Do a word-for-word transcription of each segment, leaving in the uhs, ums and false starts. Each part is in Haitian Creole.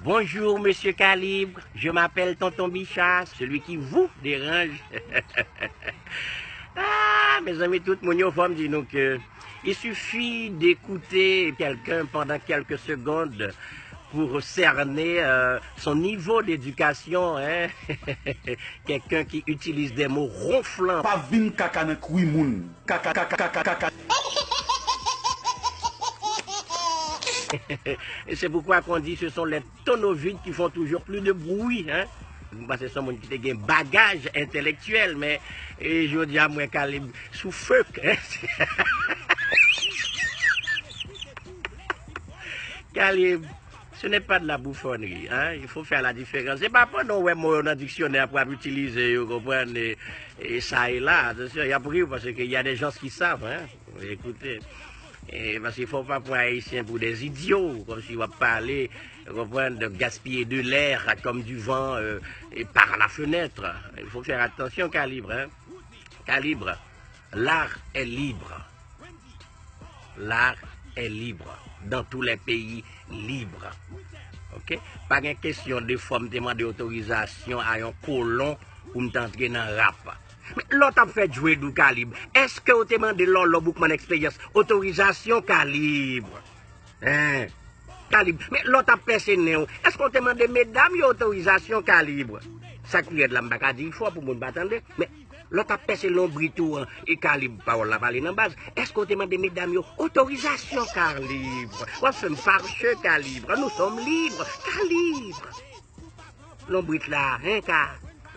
Bonjour, Monsieur Calibre. Je m'appelle Tonton Bicha, celui qui vous dérange. Ah, mezanmi, tout moun yo, fò m di nou ke il suffit d'écouter quelqu'un pendant quelques secondes pour cerner euh, son niveau d'éducation, hein? Quelqu'un qui utilise des mots ronflants. Pa vin kaka nan kwi moun. Kaka, kaka, kaka, kaka. Et c'est pourquoi qu'on dit ce sont les tonneaux vides qui font toujours plus de bruit, hein? Mwen panse se yon moun ki te gen bagaj entèlektyèl, men e, jodi a mwen Kalib sou fek, hein? Kalib, ce n'est pas de la bouffonnerie, hein? Il faut faire la différence. Se pa pandan w wè mo yo nan diksyonè pou w ap itilize yo, konprann, e, e sa e la. Atansyon, y ap ri w paske y a des gens qui savent, hein? Ekoute, e, paske fò w pa pran Ayisyen pou des idiots, kòmsi w ap pale, ou konprann, de gaspiller de l'air comme du vent euh, et par la fenêtre. Il faut faire attention, Calibre, hein? Calibre, l'art est libre. L'art est libre. Dans tous les pays libres. Ok? Pa gen kesyon de fò m te mande otorizasyon a yon kolon pou m te antre nan rap. Men lè w t ap fè Djwedou Kalib, èske w te mande Lòlò Boukman Eksperyans otorizasyon Kalib? Hein? Kalib, men lè w t ap pèse nen w, èske w te mande medam yo otorizasyon Kalib? Sa k pi rèd la, m pa ka di l fò pou moun pa tande, men lè w t ap pèse lonbrit ou an, e Kalib, pawòl la pale nan baz, èske w te mande medam yo otorizasyon Kalib? W ap fè m fache Kalib, nous sommes libres Kalib. Lonbrit la, hein, ka.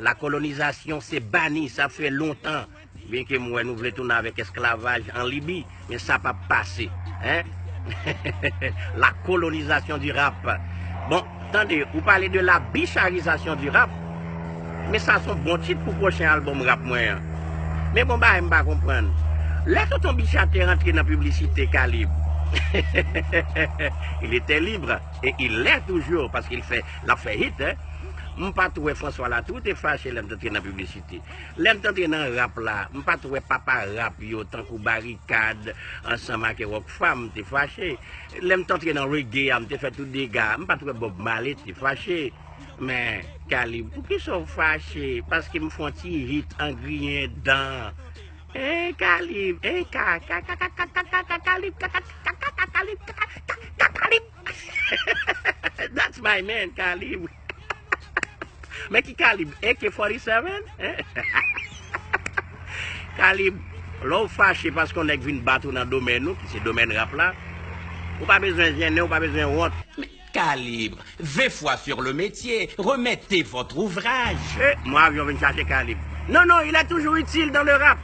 La colonisation se bani, sa fè lontan. Byen ke m wè nou vle tounen avèk esklavaj an Libi, men sa p ap pase, hein? La colonisation du rap. Bon, tande, ou pale de la bicharisation du rap, men sa se yon bon tit pou pwochen albòm rap mwen an. Men bon bagay m pa konprann. Lè Tonton Bicha te rantre nan piblisite Kalib, il était libre. E il l'est toujours, paske l fè, l ap fè hit, hein. M pa t wè François Latou te fache lè m t antre nan piblisite. Lè m t antre nan rap la, m pa t wè papa rap yo tankou Barikad ansanm ak Rockfam te fache. Lè m t antre nan reggae a, m te fè tout dega. M pa t wè Bob Marley te fache. Men, Kalib, poukisa w fache? Paske m fè yon ti hit an griyen dan. Hein, Kalib, hein, ka, ka, ka, ka, ka, ka, ka, ka, Kalib, ka, ka, ka, ka, ka, Kalib, ka, ka, ka, ka, Kalib. That's my man, Kalib. Men ki Kalib, A K forty-seven? Hein? Kalib, lè w fache paske yon nèg vin bat ou nan domèn ou, ki se domèn rap la, ou pa bezwen jennen, ou pa bezwen wont. Kalib, vingt fois sur le métier, remettez votre ouvrage. E, mwen avyon vin chache Kalib. Non, non, il est toujours utile dans le rap.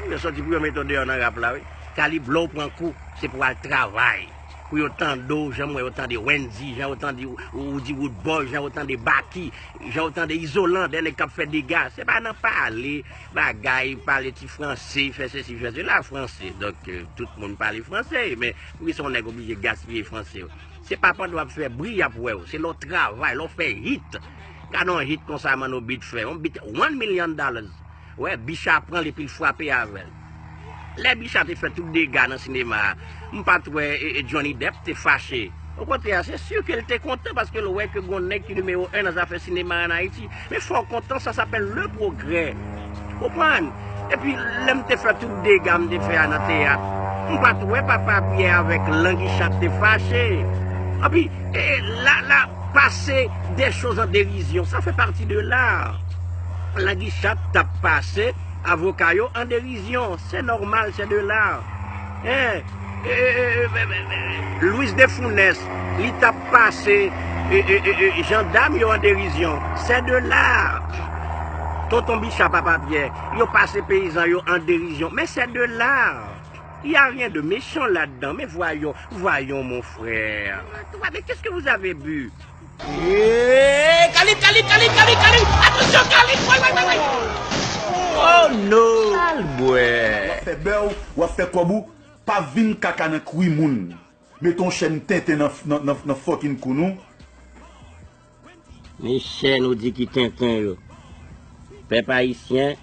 Yo soti pou yo mete w deyò nan rap la, wi. Kalib, lè w pran kou, se pou w al travay. Pou yo tande w, jan m wè yo tande Wendy, jan yo tande Roody Roodboy, jan yo tande Baky, jan yo tande Izolan, de nèg k ap fè dega. Se pa nan pale, bagay, pale ti franse, fè sesi, fè sela, franse. Donk, euh, tout moun pale franse, men poukisa yon nèg oblije gaspiye franse yo? Se pa pandan w ap fè bri y ap wè w, se lè w travay, lè w fè hit. Gade yon hit konsa Manno Beat fè, yon beat one million dollars. Wè, Bicha pran l epi l frape avè l. Lè Bicha te fè tout dega nan sinema a, m pa t wè e, e Johnny Depp te fache. Okontrè, se si ke l te kontan paske l wè ke gon nèg ki nimewo en nan zafè sinema an Ayiti. Men fò w kontan, ça s'appelle le progrès. Konprann? Epi, lè m te fè tout dega m te fè a nan teyat, m pa t wè Papa Pyè avèk Langichat te fache. Epi, e, la, la, passer des choses en dérision, ça fait partie de l'art. Langichat t ap pase avoka yo an derizyon. Se nòmal, c'est de l'art. Hein? E, e, e, e, e, e, Louis de Funès, li t ap pase e, e, e, e, jandam yo an derizyon. C'est de l'art. Tonton Bicha, Papa Pyè, yo pase peyizan yo an derizyon. Men c'est de l'art. Il y a rien de méchant là-dedans. Mais voyons, voyons, mon frère. Mais qu'est-ce que vous avez bu? Eh, Kalib, Kalib, Kalib, Kalib, Kalib! Attention, Kalib! Woy, woy, woy, woy! Oh no! Al bwè! W ap fè bè w, w ap fè kòb ou, pa vin kaka nan kwi moun. Mete yon chèn tenten nan, nan, nan, nan fucking kou nou. Men chèn ou di ki tenten yo. Pèp ayisyen,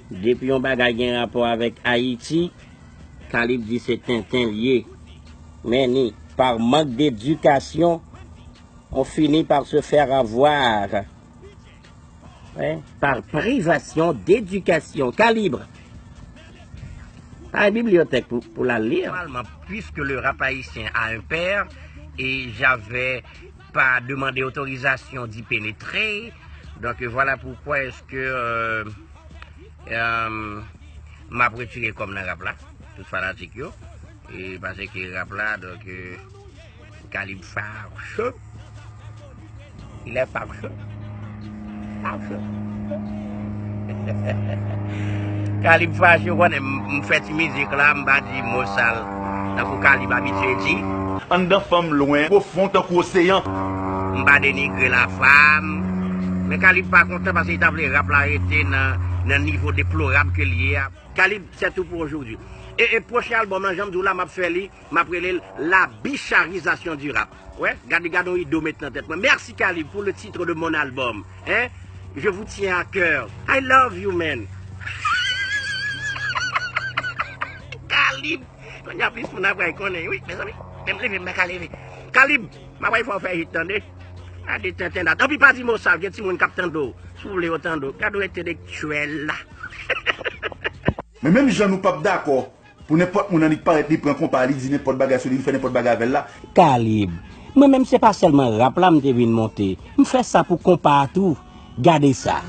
depi yon bagay gen rapò avèk Ayiti, Kalib di se tenten l ye. Men ni, par manque d'éducation, On finit par se faire avoir, hein, par privation d'éducation. Kalib. Pa gen bibliyotèk pou, pou l al li. Normalement, puisque le rap haïtien a un père, et j'avais pas demandé autorisation d'y pénétrer, donc voilà pourquoi est-ce que euh, euh, m ap retire kò m nan rap la, tout fanatik yo. E paske rap la, donk, euh, Kalib fache. Il est fache. Fache. Kalib fache, ou konnen, m, m fè ti mizik la, m pa di mo sal. Tankou Kalib abitye di. Anndan fanm lwen, pwofon tankou oseyan. M pa denigre lafam. Men Kalib pa kontan paske li ta vle rap la rete nan, nan nivo deplorab ke l ye a. Kalib, c'est tout pour aujourd'hui. E, e pwochen albòm lan, jan m di w la, m ap fè li, m ap rele l La Bicharisation du Rap. Wè, gade, gade yon ide w met nan tèt mwen. Merci Kalib pour le titre de mon album. Hein? Je vous tiens à cœur. I love you, man. Kalib. Kounye a plis moun ap pral konnen, wi, mezanmi. Menm leve, m pa ka leve. Kalib, m ap pral fè w fè hit, tande. Gade tenten dat. Anpi pa di mo sal, gen timoun k ap tande w. Si w vle yo tande w. Gade w entelektyèl la. Men menm jan nou p ap dakò pou nenpòt moun annik parèt li pran konpa li di nenpòt bagay sou li, li fè nenpòt bagay avè l la. Kalib. Mwen menm se pa sèlman rap la m te vin monte. M fè sa pou konpa a tou. Gade sa.